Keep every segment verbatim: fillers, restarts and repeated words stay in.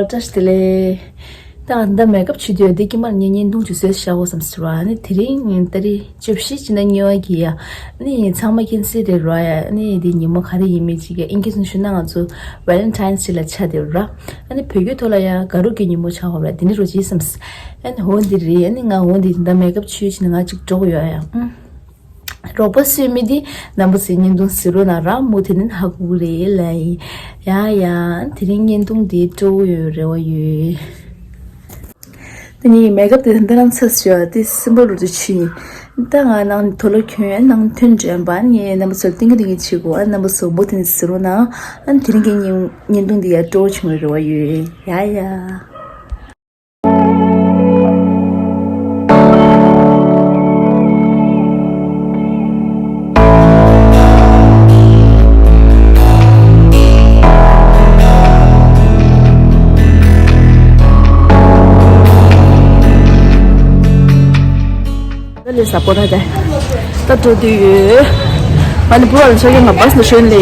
བཀྲ་ཤིས་བདེ་ལེགས། ད་ང་ད་མེག་ཨབ་བྱེད་དུས་དེ་ཀྱི་མར་ངས་བརྙན་ཐུང་ཅིག་བཟོས་བཞག་འོ་བསམ་ཟེར་བ། ཨ་ནི་དེ་རིང་ད་རེས་བཅུ་བཞི་ཕྱི་ཟླ་གཉིས་པ་གི་ཡ། ཨ་ནི་ཚང་མ་མཁྱེན་གསལ་རེད་ར་ཡ། ཨ་ནི་དེ་ཉིན་མོ་ག་རེ་ཡིན་མིན་ཅིག་གི་ཨིན་སྐད་གསུང་ཞུ་ན་ང་ཚོ་Valentine's Day་ལ་ཆགས་བསྡད་ར། ཨ་ནི་བོད་བརྒྱུད་ཐོག་ལ་ཡ་དགའ་རབ་ཀྱི་ཉིན་མོ་ཆགས་འོ་ར། དེ་ནི་རོ་ཇི་བསམ། ཨ་ནི་འོ་འདི་རེད། ཨ་ནི་ང་འོ་འདི་ད་མེག་ཨབ་བྱེད་ཕྱིན་ང་ཅིག་འགྲོ་གི་ཡོད་ཡ། ཨུ། རོགས་པ་སུས་མི་དེ་རྣམ་པ་ཚོས་བརྙན་ཐུང་གཟིགས་རོགས་གནང་ར། མུ་མཐུད་ནས་ཧ་གོ་གི་རེད་ལ། ཡ་ཡ། དེ་རིང་བརྙན་ཐུང་འདི་སྤྲོ་བོ་ཡོད་རེ་བ་ཡོད། ད་ངའི་མེག་ཨབ་དེ་ད་རང་ཚ་ཞོ་དེ་སིམ་པལ་རུ་དུ་ཆུ་ཡིན། ད་ང་ནང་དུ་ལོ་ཁྱོན་ནང་ཐོན་དྲན་པ་ངས་རྣམ་པ་ཚོར་ཏིང་གི་ཏིང་གི་ཆུ་གོ། ཨ་རྣམ་པ་ཚོ་མུ་མཐུད་ནས་གཟིགས་རོགས་གནང་། ཨ་དེ་རིང་གི་བརྙན་བརྙན་ཐུང་འདི་ཡ་སྤྲོ་བོ་བྱུང་བའི་རེ་བ་ཡོད། ཡ་ཡ། ད་ལས་ས་པོ་ར་དེ། ད་འགྲོ་དུས་ཡོད། ང་ནི་བུ་བ་ལ་ཆ་རྐྱེན་ང་བས་ནས་ཤོན་ལས་ཡ།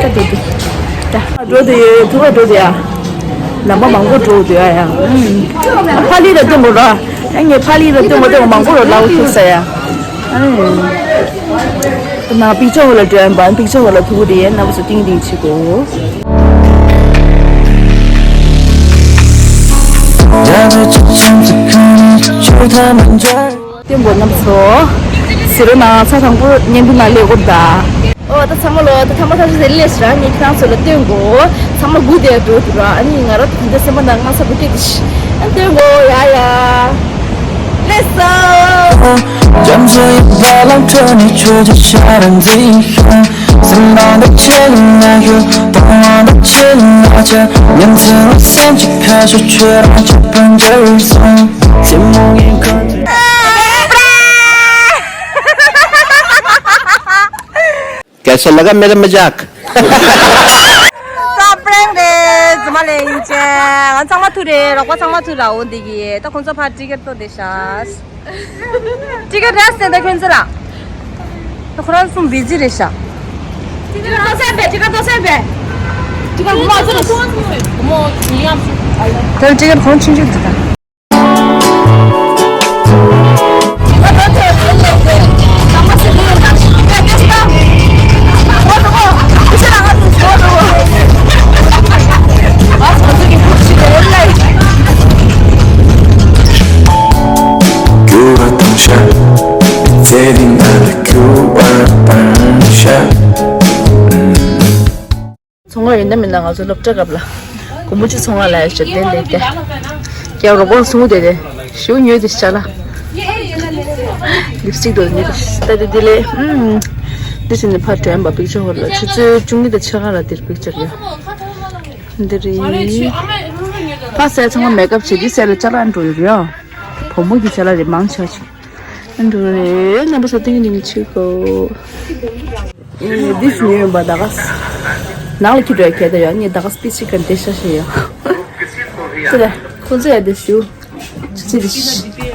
ད་འགྲོ་དུས། ད་འགྲོ་དུས་ཡོད། བུ་བ་འགྲོ་དུས་ཡ། ལམ་པ་མང་པོ་འགྲོ་དུས་ཡ་ཡ། ཕ་ལི་ར་སྟོན་པོ་ར། ཨ་ངས་ཕ་ལི་ར་སྟོན་པོ་སྟོན་པོ་མང་པོ་ར་ལའོ་ཐུག་ས་ཡ། ཨ་ནི་པིག་ཅོ་ཧོ་ལ་འགྲོ་ཡ་པིག་ཅོ་ཧོ་ལ་ཐུག་དེ་ཡ་རྣམ་པ་ཚོ་ཏིང་ཏིང་བྱེད་དགོས། སྟོན་པོ་རྣམ་ཚོ། ཟེར་རོ་ན་ཚ་དང་པོ་བརྙན་ཐུང་ནང་སླེབས་གོ་ད། ཨོ་ད་ཚང་མ་ལོ་ད་ཚང་མ་ཐག་ཆོད་ཟེར་ལས་ཤི་ར་ངས་ཁྱེད་རང་ཚོ་ལ་སྟོན་གོ། ཚང་མ་སྒུག་དེ་འགྲོ་འདུག་ར། ཨ་ནི་ང་ར་ད་ད་སེམས་པ་ནང་ང་ས་བུ་སྐད་དེ་ཤི། ཨ་སྟོན་གོ་ཡ་ཡ། ལས་སོ། कैसा लगा मेरा मजाक? ད་པྲེང་རེད། རྫུན་མ་ལས་ཡིན་ཅེ། ང་ཚང་མ་ཐུག་རེད། རོགས་པ་ཚང་མ་ཐུག་ར། འོ་འདི་གི་ད་ཁོང་ཚོ་ཕར་ཊི་ཀེ་ཊི་ཏོ་དེ་ཤ། ཊི་ཀེ་ཊི་རེད་ཟེར་ད་ཁྱོད་ཚོ་ར། ད་ཁོ་རང་གསུམ་བི་ཛི་རེད་ཤ། ཊི་ཀེ་ཊི་ཏོ་སེ་བེ། ཊི་ཀེ་ཊི་ཏོ་སེ་བེ། ཊི་ཀེ་ཊི་མ་ཚོ་ར་སུ་མ་ཚོ་མོ་ཡིན་ཡང་། ད་ཊི་ཀེ་ཊི་ཁོང་ཆུང་ཆུང་དེ་ད། ཚོང་ཁང་ཡིན་ན་མིན་ན་ང་ཚོ་སློབ་གྲྭ་སྐབས་ལ་སྒོར་མོ་གཅིག་ཚོང་ཁང་ལ་ཡ་ཞབས་བརྟན་ལས་ཏེ། རྒྱབ་རོགས་པོ་སུ་དེ་དེ་ཞུ་ཉོས་ཏེ་ཤ་ལ། ལིབ་སི་ཊིག་དོ་ཉོས་ཏེ་ཤ་ཏ་དེ་དེ་ལས། ཨུམ། འདི་ཟིན་ནས་ཕར་དྲན་པ་པིག་ཅར་ཧོལ་ལ་ཆུ་ཚོད་བཅུ་གཉིས་དང་ཕྱེད་ཀ་ལ་འདིར་པིག་ཅར་ཡོད། འདི་རེད། ཕ་སའི་ཚང་མ་མེག་ཨབ་བྱེད་དུས་སའི་ལ་ཅ་ལག་འགྲོ་ཡོད་རེད། བུ་མོ་གི་ཅ་ལག་རེད་མང་ཆ་ཆུ། འགྲོ་རེད་རྣམ་པ་ཚོ་ཏིང་ཏིང་ཆུ་གོ། འདི་སུ་ཡོད་པ་ད་ག་ནང་ལ་ཁྱི་འགྲོ་ཡ་ཁྱད་ད་ཡོད་ངས་ད་ག་སྤི་ཆི་ཀ་འདི་ཤ་ཤེ་ཡོད། ཁོ་ཚོ་ཡ་འདི་ཞུ། ཆུ་ཚོད་འདི་ཤི།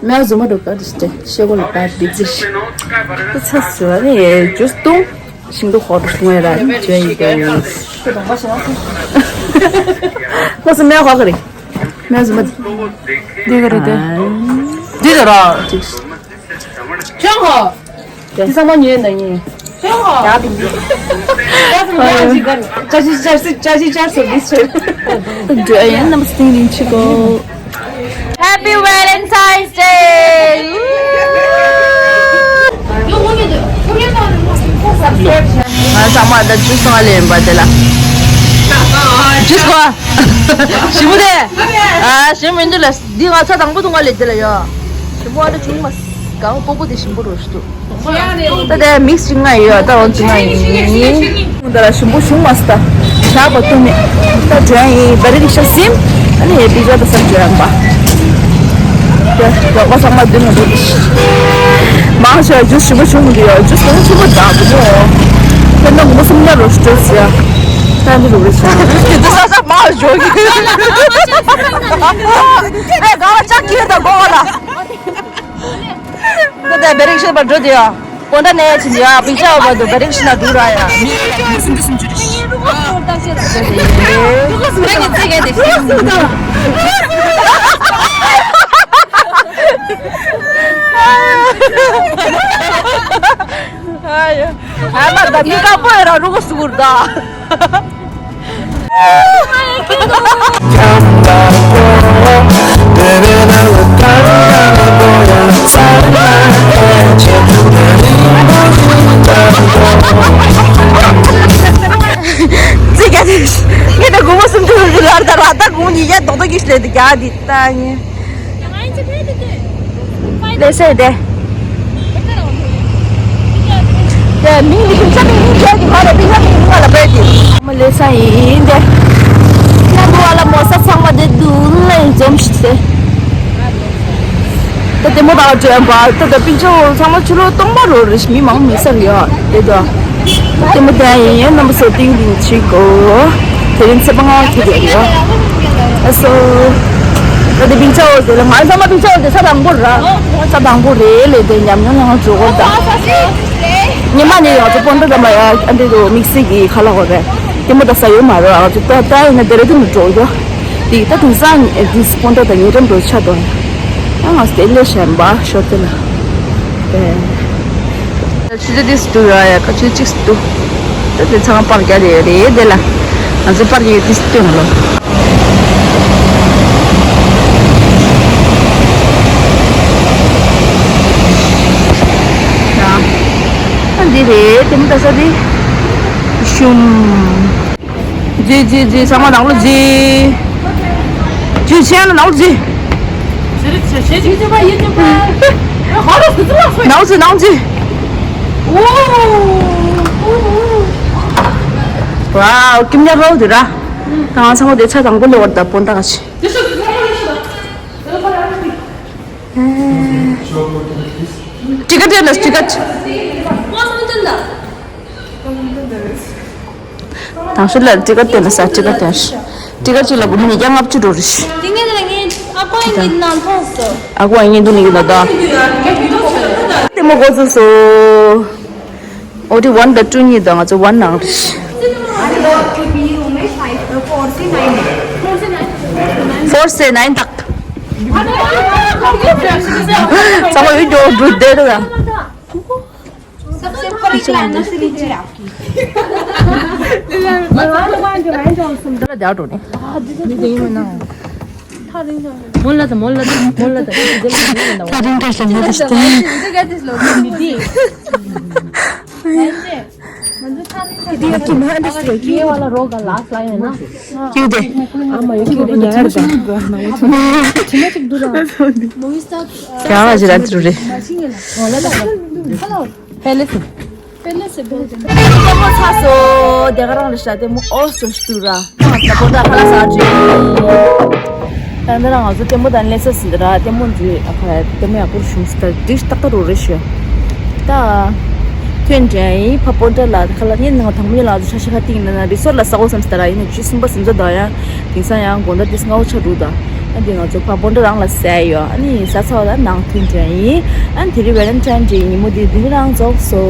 མེ་ཟུ་མ་འགྲོ་ག་འདི་ཤི་ཤེ་གོ་ལ་པ་འདི་ཅི་ཤི། ཁོ་ཚ་སུ་ཨ་ནི་ཇུས་བཏུང་། ཤིང་ཏོག་ཧོར་ཤུང་ཡ་ར་ནི་ཇོ་ཡི་ག་ཡོད། ཁོ་ཚོ་མེ་ཧོ་ག་རེད། མེ་ཟུ་མ་འདི་ག་རེད་དེ། འདི་ད་ར། ཁྱོད་ཧོ། དེ་ཚང་མ་ཉོས་ན་ཉོས། ཡག་དེ་འདི། ཅ་ཅི་ཅ་སི་ཅ་ཅི་ཅ་སི་འདི་ཟེར། འགྲོ་ཡིན་ནམ་སྟེང་རིང་ཆི་གོ། Happy Valentine's Day! ང་ཚང་མ་ད་ཇུས་སོང་ལེན་པ་དེ་ལ། ཇུས་གོ། ཞིམ་པོ་རེད། ཨ་ཞིམ་མི་འདུག་ལ། འདི་ང་ཚ་དང་པོ་དུ་ང་ལས་དེ་ལ་ཡ། ཞིམ་པོ་ཨ་ལ་བྱུང་མ། གང་པོ་པོ་དེ་ཞིམ་པོ་རོ་ཞུ། ད་དེ་མིག་སི་ཅིག་ང་ཡོད་ད་འོན་ཅིག་ང་ཡིན། ད་ལ་ཞིམ་པོ་བྱུང་མ་སི་ད། ཆག་པ་ཐུ་མེད། ད་དྲན་ཡིན་བ་རི་རིག་ཤ་སིམ། ཨ་ནི་ཡ་པི་ཛ་ད་སར་དྲན་པ། ད་ལོག་པ་ཚང་མ་འདི་ནང་འདུག་མང་ཆེ་བ་ཇུས་ཞིམ་པོ་བྱུང་མི་འདུག་ཡ། ཇུས་གང་ཆེན་པོ་དང་འདུག་མོ། ཁྱེད་ནང་མོ་སུམ་ཉ་རོ་ཞུ་ཡ། ད་འདི་རུ་རེ་ཤ། འདི་ས་ས་མ་ཞོག་གི། ཨེ་ག་བ་ཅག་གི་ད་གོ་བ་ལ། ད་ད་བེ་རིག་ཤེས་པར་འགྲོ་དེ་ཡ། གོང་ད་ནས་ཕྱིན་ཡ་བི་ཅག་བར་དུ་བེ་རིག་ཤེས་ན་འགྲོ་ར་ཡ། མི་སུམ་ཅུ་སུམ་ཅུ་རེ་ཤི། ཨ་མ་ད་མི་དཀར་པོ་ཡོད་ར་རུ་གོ་སུ་གུར་ད། ཙི་ག་ནི་ངས་ད་དགོང་མོ་སུམ་ཅུ་རུ་ལར་ད་ར་ད་དགོང་ཉི་ཡ་རྡོག་རྡོག་གི་ཤི་ལེ་དི་ག་དི་ད་ཉི། ལེ་སེ་དེ། དེ་མིང་ལི་ཁྱིམ་ས་མིང་མིང་བྱས་ཀྱི་མ་རེད། པིན་ས་མིང་མིང་ང་ལ་པས་ཀྱི། མ་ལེ་ས་ཡིན་དེ། ན་འགྲོ་བ་ལ་མོ་ས་ཚང་མ་དེ་དུ་ལེ་འཛོམས་ཤིག་སེ། ད་དེ་མོ་དག་དྲན་པ་ད་ད་པིན་ཆ་འོ་ཚང་མ་ཆུ་ལོ་སྟོང་པ་རོ་རེ་ཞིག་མི་མང་མི་ས་རེད་ཡ་དེ་ད། དེ་མོ་དེ་ཡིན་ཡ་རྣམ་པ་ཚོ་ཏིང་ཏིང་ཆིག་གོ། དེ་རིང་ཚེས་པ་ལྔ་ཁྱེད་ཀྱི་ཡོད། ཨ་སོ། ད་དེ་པིན་ཆ་འོ་དེ་ལ་ང་ཚང་མ་པིན་ཆ་འོ་དེ་ས་དང་པོ་ར། ས་དང་པོ་རེད་ལས་དེ་ཉམས་མྱོང་ཡང་འགྲོ་གོ་ད། ཉི་མ་ནས་ཡང་ཚོ་སྤོན་ཏོ་དམ་པ་ཡ་ཨ་འདྲེ་དུ་དམིགས་བསལ་གྱི་ཁ་ལག་འོ་རེད། དེ་མོ་ད་ས་ཡོད་མ་རོ་ཨ་ཚོ་ད་ད་ཡིན་ན་དེ་རེད་དུ་མི་འགྲོ་ཡོད། དེ་ད་དུང་སང་དེ་སྤོན་ཏོ་ད་ཉེ་འགྲམ་འགྲོ་ཆ་དོ། ཡང་ང་སྟེ་ལས་གཞན་པ་ཤོར་ཏེ་ལ། དེ། ཆུ་ཚོད་དེ་སུ་ཡོད་ཡ་ཁ་ཆུ་གཅིག་སུ། ད་དེ་ཚང་པར་རྒྱག་དེ་ཡོད་རེད་དེ་ལ། ང་ཚོ་པར་རྒྱག་དེ་སུ་ཡོད་ལོ། ཡ། ཨ་འདི་རེད་དེ་མི་ད་ས་དེ། ཤུམ། ཇི་ཇི་ཇི་ཚང་མ་ནང་ལོ་ཇི། ཇི་ཆེན་ལ་ནང་ལོ་ཇི། ནང་ལོ་ཇི་ནང་ལོ་ཇི། ཝའོ་ཀིམ་ཉ་ཧོ་དུ་ར། ད་ང་ཚང་མ་དེ་ཚ་དང་པོ་ལེ་བར་ད་པོན་ད་ག་ཆི། ཊི་ཀེ་ཊི་ལ་ཊི་ཀེ་ཊི། དང་ཤོས་ལ་ཊི་ཀེ་ཊི་སྟོན་ས་ཊི་ཀེ་ཊི་སྟོན། ཊི་ཀེ་ཊི་གཅིག་ལ་སྒོར་མོ་ཉིས་བརྒྱ་ལྔ་བཅུ་འགྲོ་རེད། དེ་ངས་ལ་ངས་ཨ་ཁོ་ཡིན་གྱི་ནང་ཐོག་སོ། ཨ་ཁོ་ཡིན་འདུག་ནི་གི་ནང་ད། ལྟད་མོ་འགོ་ཚུགས་སོ། ཨོ་ཌི་ཝན་དང་ཊུ་གཉིས་དང་ང་ཚོ་ཝན་ནང་རེད། ཕོར་སེ་ནའིན་དག་ཚང་མ་ཡོད་འགྲོ་འགྲོ་བསྡད་རེད་ད། ལྟད་མོ་ཚར་སོང་། དེ་ག་རང་ལ་ཤ་ལྟད་མོ་ཨོ་སོ་ཤི་དུ་ར། ད་པོ་ད་ཁ་ལ་ས་ཅི། ད་འདི་རང་ང་ཚོ་ལྟད་མོ་དང་ལེན་ས་ཟིན་ད་ར་ལྟད་མོ་འདི་ཨ་ཁ་ལྟད་མོ་ཡག་པོ་བྱུང་སོང་ད་འགྲིག་ཏག་ཏག་རོ་རེ་ཤོད། ད་ཐོན་འདྲ་ཡིན་ཕ་པོ་འདྲ་ལ་ཁ་ལ་ངས་ནང་དང་མོ་ལ་ཚོ་ཤ་ཤ་ཁ་ཏིང་ན་ན་རི་སོར་ལ་ས་གོ་བསམ་སྟ་ར་ཡིན་ན་ཆུ་སུམ་པ་སུམ་ཚ་ད་ཡང་དེང་སང་ཡང་དགོང་དག་དེ་སྔ་བོ་ཆ་རུ་ད། ཨ་འདི་ང་ཚོ་ཕ་པོ་འདྲ་རང་ལ་ཟས་ཡོད། ཨ་ནི་ཟ་ཚ་བ་ལ་ནང་ཐོན་དྲན་ཡིན། ཨ་ནི་དེ་རིང་ཝེ་ལན་ཊའིན་ཌེ་ཡི་ཉིན་མོ་འདི་འདི་རང་རྫོགས་སོ།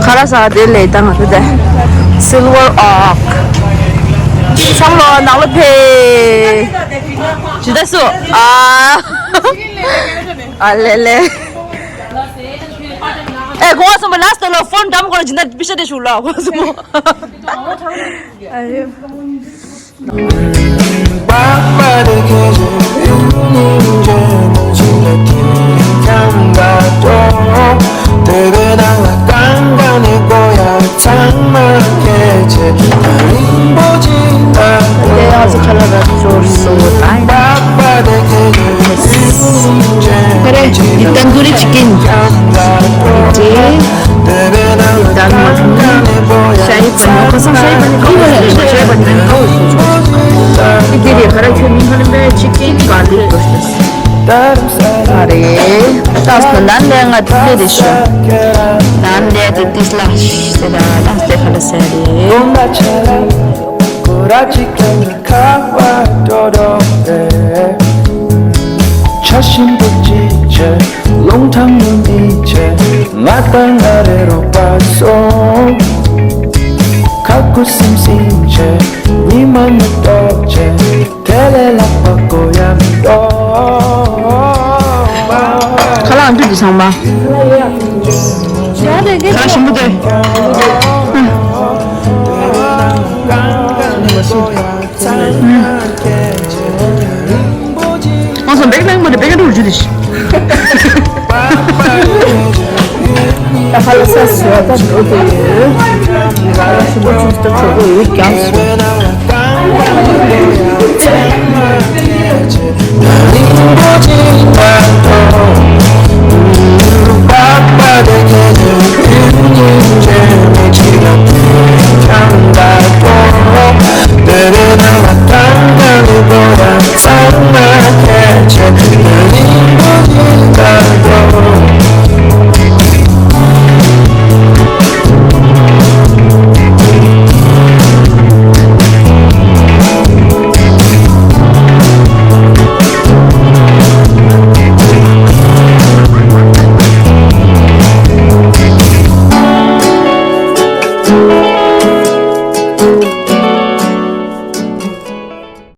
ཁ་ར་ས་དེ་ལས་དང་དེ་སིལ་ཝར་ཨོག་བསམ་བློ་ནང་ལ་ཕེ། ཇི་ལྟར་སུ། ཨ། ཨ་ལེ་ལེ། ཨེ་གོང་སོང་པ་ལ་སྟོན་ལོ་ཕོན་འགྲམ་གོ་ལ་ཇི་ལྟར་པི་ཤ་དེ་ཞུ་ལ་གོང་སོང་པ། ཁ་རེ། འདི་ཏན་དུ་རི་ཅི་ཀིན། འདི་ཏན་མ་ཤ་ཡི་པ་ནི་ཁོ་སང་ཤ་ཡི་པ་ནི་ཁོ་ཤ་ཡི་པ་ནི་ཁོ་འདི་རེད། ཁ་རེ་ཁྱོད་མིང་ཁ་རེ་པས་ཅི་ཀིན་ག་ལི་ཏོ་ཤ། རེད། ཏག་ཏག་ནང་ལས་ང་ལས་དེ་ཤོད། ནང་ལས་དེ་ཏིས་ལ་ཟེར་ད་ལ་ཟེར་ཁ་ལ་ཟེར་རེད། ཆ་ཞིམ་པོ་ཅིག་བྱས། རླུང་ཐང་ཉུང་འདི་བྱས། ང་དང་ང་རེ་རོགས་པ་སོང་། ཁ་ཁུ་སིམ་སིམ་བྱས། ཉི་མ་ནུབ་ཏོག་བྱས། དེ་ལས་ལྷག་པ་དགོས་ཡ་མི་འདུག་ཁ་ལག་འདི་འདི་ཚང་མ། ཁ་ཞིམ་པོ་དེ། ང་ཚོ་འབེག་ནང་མ་རེད། འབེག་འགྲོ་རྒྱུ་དེ་ཤི། ད་ཧ་ལ་ས་སུ་བ་ད་འགྲོ་དེ་ཡོད། ཞིམ་པོ་ཆུ་ཚོད་གྲོད་ཁོག་ཡོད་ཀྱང་སོང་།